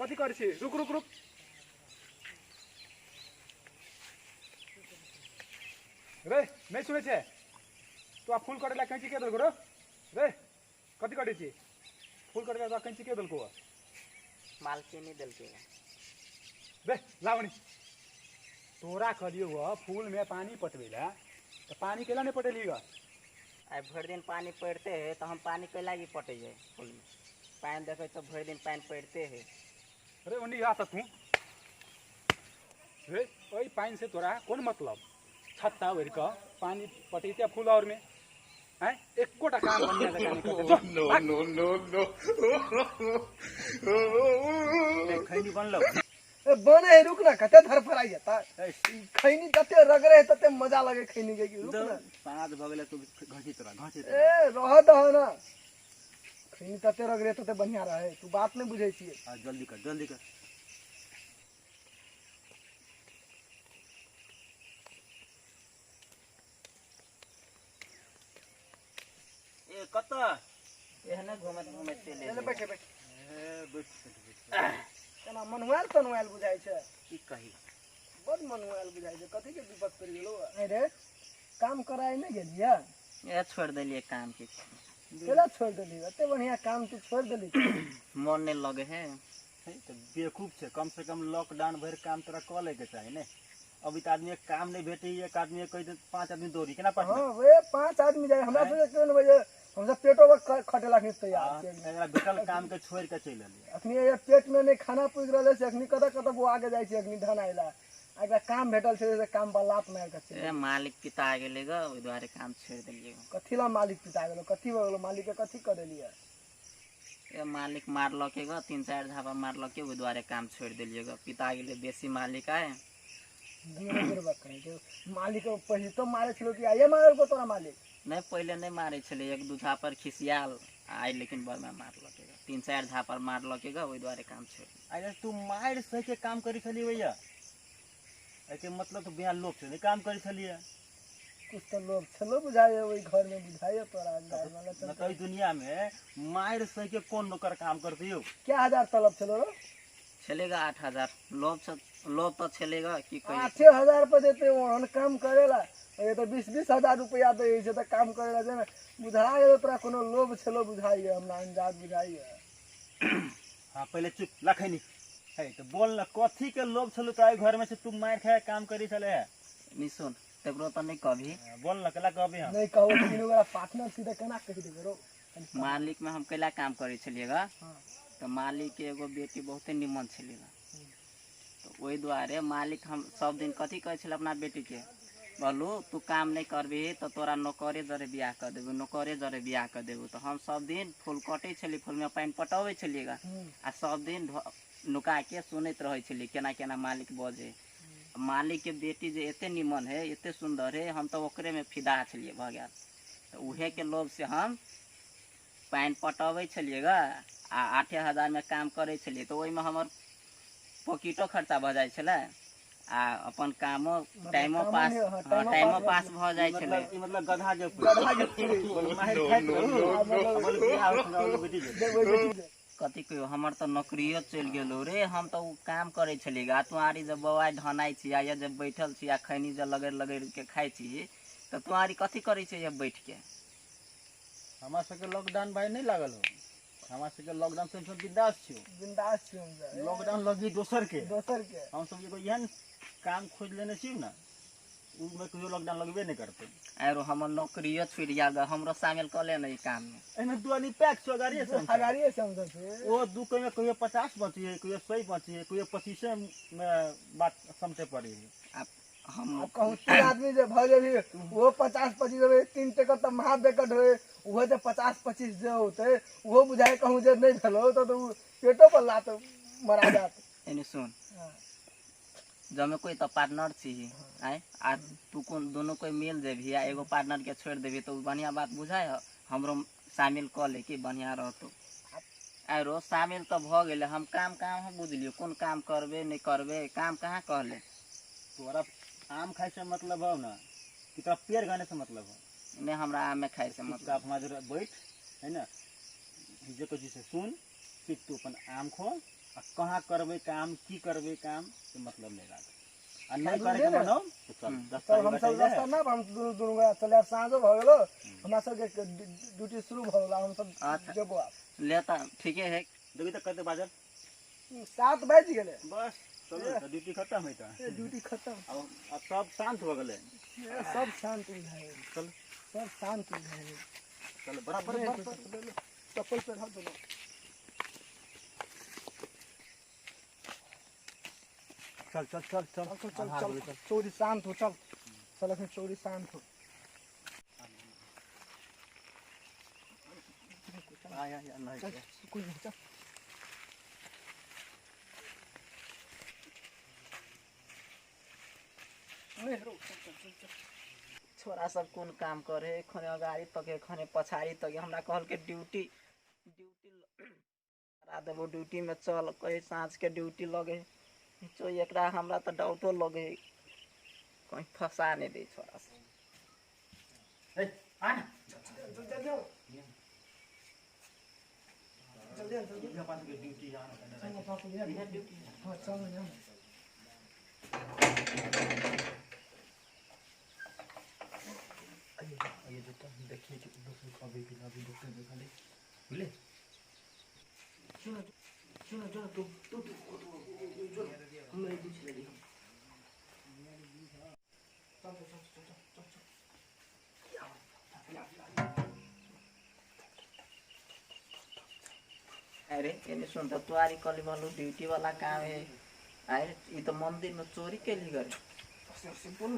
कथी करै छी? रुक रुक रुक रे, नहीं सुनै छे तो आ फूल कटै ला कैंची के देलको रे? रे कथी कटै छी? फूल कटै ला कैंची के देलको? मालकिनी देलकै। रे लावणी तोरा कहलियो ह फूल में पानी पटबै ला, त पानी केला नहीं पटेली ग? आइ भरि दिन पानी पड़ते है तो हम पानी कैला की पटैयै फूल में? पानि देखै तो भरि दिन पानि पड़ते है। अरे ओनी आ त तू रे, ओहि पानि से तोरा कोन मतलब? छत्ता ओढ़ि कऽ पानी पटैते फूल और में हैं, एकोटा काम बढ़िया जकाँ नहीं करते। No, no, no, no. खैनी बनलो? ए बने है, रुक ना, कते धरफड़ाई जाता खैनी, तते रगड़े है तते मजा लगे खैनी के। रुक ना, साँझ भऽ गेलै, तू घसी तोरा घसी। ए रह दह ना, खैनी तते रगड़े तते बढ़िया रहे, तू बात नहीं बुझै छियै। हाँ जल्दी कर जल्दी कर। ए कतऽ? एहने घूमैत घूमैत चलि चल एलियै। बैठे बैठ। ए बैठ बैठ। केना मनुआयल तनुआयल बुझाइ छै। की कही, बड मनुआयल बुझाइ छै। कथी के विपत पड़ि गेलौ? अरे काम कराय नहि गेलियै? ए छोड़ि देलियै काम के। केला छोड़ि देली? एते बढ़िया काम तू छोड़ि देली? मन नहीं लगे है। तऽ बेवकूफ छै, कम से कम लॉकडाउन भरि काम तोरा कऽ लैके चाही ने। अभी तऽ आदमी के काम नहीं भेटै, एक आदमी के कहि दे 5 आदमी दौड़ी केना पटबै? हाँ वे 5 आदमी जाए हमरा सबके केहन बजे, हम सब पेटो पर खटेला के तैयार छियै। एकरा भेटल काम के छोड़ि के चलि एलियै। अखनी ये पेट में नहीं खाना पुगि रहल छै, अखनी कतऽ कतऽ बौआ के जाइ छै अखनी धन आइला, आ एकरा काम भेटल छै से काम पर लात मारि के चलि। ए मालिक पिता गेलै ग, ओहि दुआरे काम छोड़ि देलियै। कथी ला मालिक पिता गेलो? कथी भऽ गेलो? मालिक के कथी कऽ देलियै? ए मालिक मारलकै ग, 3-4 झापा मारलकै, ओहि दुआरे काम छोड़ि देलियै ग। पिता गेलै बेसी मालिक आए। मालिक पहिले तो मारे छलो कि आइए मारलको तोरा मालिक? नहीं पहिले नहीं मारे छलै, 1-2 झापर खिसियाल आइ, लेकिन बड़मा मारलकै ग, 3-4 झापर मारलकै ग, ओहि दुआरे काम छोड़ि। अरे तू मारि सहि के काम करै छली भैया, एहिके मतलब तो बिना लोभ से नहीं काम करै छलियै। कुछ तो लोभ छलो बुझाइए ओहि घर में, बुझाइए तोरा अंदाज वाला। न तऽ एहि दुनिया में मारि सहि के कोन नौकर काम करतै यौ? क्या हजार तलब छलो रो? छलेगा 8,000। लोभ लोभ तो छलेगा की कही। 8,000 पर देते ओहन काम करेला, ये तो 20-20 हजार रुपया दै छै तऽ काम करेला जे बुझा गेलो। तोरा कोनो लोभ छलो बुझाइए हमरा अंदाज बुझाइए। हाँ पहिले चुप लखैनी है तो बोल न, कथी के लोभ छलो तो एहि घर में से तू मारि खाए काम करी छले है? नहीं सुन तकरो तो नहीं कभी। बोल न केला कहबी हम? नहीं कहू, तीनू गोरा पार्टनर सीधे केना कहि देबै रो? मालिक में हम कैला काम करै छलियै ग, तऽ मालिक के एगो बेटी बहुते निमन छलै ग, तऽ ओहि दुआरे मालिक हम सब दिन कथी कहै छलै अपना बेटी के, बोलू तू काम नहीं करबिही तऽ तोरा नौकरे जरे बियाह कऽ देबौ, नौकरे जरे बियाह कऽ देबौ। तऽ हम सब दिन फूल कटै छलियै, फूल में पानि पटबै छलियै ग, आ सब दिन नुका के सुनैत रहै छलियै केना केना मालिक बजै। मालिक के बेटी जे एते निमन है, एते सुन्दर है, हम तऽ ओकरे में फिदा छलियै भऽ गेल। तऽ उहे के लोभ से हम पानि पटबै छलियै ग, आ 8,000 में काम करै छलियै, तऽ ओहिमे हमर पॉकेटो खर्चा भऽ जाइ छलै आ अपन कामो टाइमो पास, टाइमो पास भऽ जाइ छलै। मतलब गधा जे गधा के कथी कहियो, हमर तऽ नौकरियो चलि गेलो रे। हम तऽ ओ काम करै छलियै ग, आ तुआरी जब बौआ ढनाइ छी आ जब बैठल छी आ खैनी जब लगड़ लगड़ के खाइ छी तऽ तुआरी कथी करै छै ये बैठ के? हमरा सबके लॉकडाउन भाई नहीं लागल हो, हमरा सबके लॉकडाउन से हमसब बिंदास छियौ। बिंदास छियौ हमसब। लॉकडाउन लगी दोसर के, दोसर के। हम सब एगो एहन काम खोजि लेने छियौ ने, ओमे कहियो लॉकडाउन लगबे नहीं करतै। आरो हमर नौकरियो छुटि गेल, हमरो शामिल कऽ ले ने ई काम में। एहिमे 2 आदमी पैक छौ, गाड़िए से हमसब। गाड़िए से हमसब छी। ओ 2 कहियो कहियो 50 बची है, कहियो 100 बची है, कहियो 25 में बात समटे पड़ी है। हम कहूँ 3 आदमी जे भऽ जेबही ओहो 50-25 होबै, 3 टका तऽ महा बेकट होय, ओहो जे 50-25 जे होतै ओहो बुझाइ कहूँ जे नहीं भेलौ तऽ ओ पेटो पर लात मरा जात। एने सुन, जमे कोई तो पार्टनर छी आय, आ तू कोन दोनों कोई मिल जेबही आ एगो पार्टनर के छोड़ि देबही तऽ बढ़िया बात बुझाइ ह, हमरो शामिल कऽ ले कि बढ़िया रहतौ। आरो शामिल तऽ भऽ गेलै, हम काम कहाँ हम बुझलियौ कोन काम करबै नहीं करबै, काम कहाँ कहले? तोरा आम खाइ से मतलब हौ ना कि तोरा पेड़ गाने से मतलब हौ? नहीं हमरा आम में खाइ से मतलब। चुपचाप हमरा जरा बैठ है ना, जे कहै छी से सुन, फिर तू अपन आम खो आ कहाँ करबै काम की करबै काम से मतलब नहीं राख आ नहीं करे के मनौ तो चल चल हम सब रास्ता ना हम दुनू दुनू गोरा चले आब साँझो भऽ गेलो हमरा सबके ड्यूटी शुरू भऽ गेल हम सब जेबो आब। ले त ठीके है। देखी त कते बाजल 7 बाजि गेलै। बस चलू त ड्यूटी खत्म है त ड्यूटी खत्म। अब सब शांत हो गेलै। सब शांत बुझाइ चल सब शांत बुझाइ। चल बराबर चप्पल पहिरा देलौ। चल चल चल चल चल चल चल चोरी शांत हो चल चल अखन चोरी शांत हो। आया या नहीं चल कोई नहीं चल। नहीं रो चल चल चल चल। छोरा सब कोन काम करे खने अगाड़ी तके खने पछाड़ी तके हमरा कहल के ड्यूटी ड्यूटी करा देबो ड्यूटी में चल कहीं साँझ के ड्यूटी लगे चो एकरा हमरा तो डाउटो लगे कहीं फंसा नहीं दे छोरा सब। ए आ ना चल चल चल चल जल्दी जल्दी इहाँ पास के ड्यूटी आना चल पास के ड्यूटी। हां चल ना। आइए जूता देखिए कि दोस्त अभी भी अभी देखते देखा ले बुझले। सुनो सुनो सुनो तू तू जो हम नहीं पूछ लेली। चल चल चल चल चल। अरे एने सुन त तुआरी कली बोलू ड्यूटी वाला काम है। अरे ई तो मंदिर में चोरी केली करे। से बोल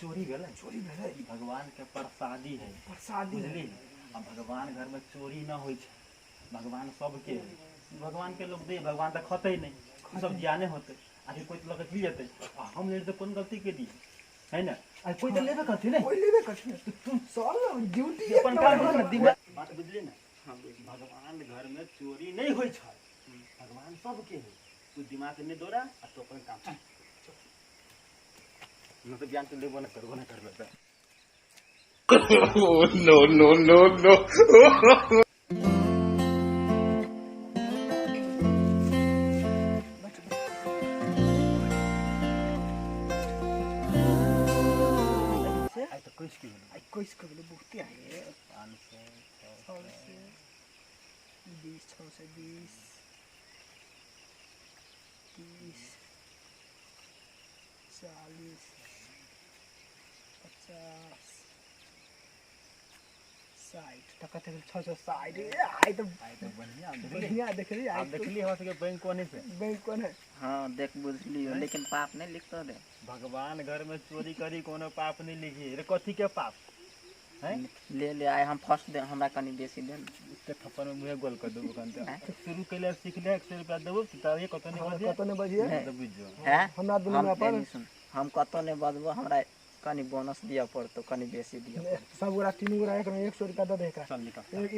चोरी भेलै चोरी भेलै। ई भगवान के प्रसादी है प्रसादी बुझली। आ भगवान घर में चोरी न होइ छै। भगवान सबके है। भगवान के लोग दे भगवान त खतै नहीं सब ज्ञाने होते। आखिर कोई तो लके चल जेतै आ हम ले त कोन गलती के दी है ना। आ कोई तो लेबे करथि नहीं कोई लेबे करथि तू चल ड्यूटी अपन काम कर दिमाग बात बुझली ना। हां बुझली। भगवान घर में चोरी नहीं होइ छै। भगवान सबके है। तू दिमाग में दौड़ा आ तो अपन काम चल न तो ज्ञान तो लेबो न करबो न करबे त। No no no no. आई तो कैस के भेलै आई कैस के भेलै बहुते आइ 500 600 20 620 30 40 50 60 टका तक 660। आई तो बढ़िया बढ़िया देखली। आप देखली हमरा सबके बैंक कोने से बैंक कोन है। हां देख बुझलियो लेकिन पाप नहीं लिखतो रे। भगवान घर में चोरी करी कोनो पाप नहीं लिखी रे। कथी के पाप हैं ले ले आए हम फर्स्ट दे हमरा कनी बेसी दे ते थप्पड़ में मुहे गोल कर देबो कन त शुरू केले सीख ले 100 रुपया देबो त ये कतो नहीं बजे कतो नहीं बजिए त बुझ जो हैं हमरा दुनू में अपन सुन हम कतो नहीं बजबो हमरा कनी बोनस दिया पड़तो कनी बेसी दिया। सब गोरा तीनू गोरा एक 100 रुपया दे दे एकरा। चल निकल एक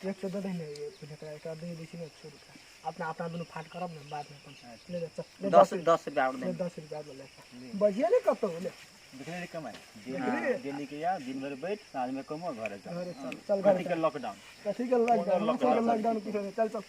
100 दे दे ने एकरा एकरा दे दै छी 100 रुपया अपना अपना दुनू फाट करब ने बाद में अपन ले ले चल 10 10 रुपया और दे 10 रुपया ले बजिए ने कतो ले देखले रे कमाई डेली के या दिन भर बैठ साँझ में कमो घरे चल घरे चल चल घरे कथी के लॉकडाउन कथी के लॉकडाउन लॉकडाउन कुछ नहीं चल चल।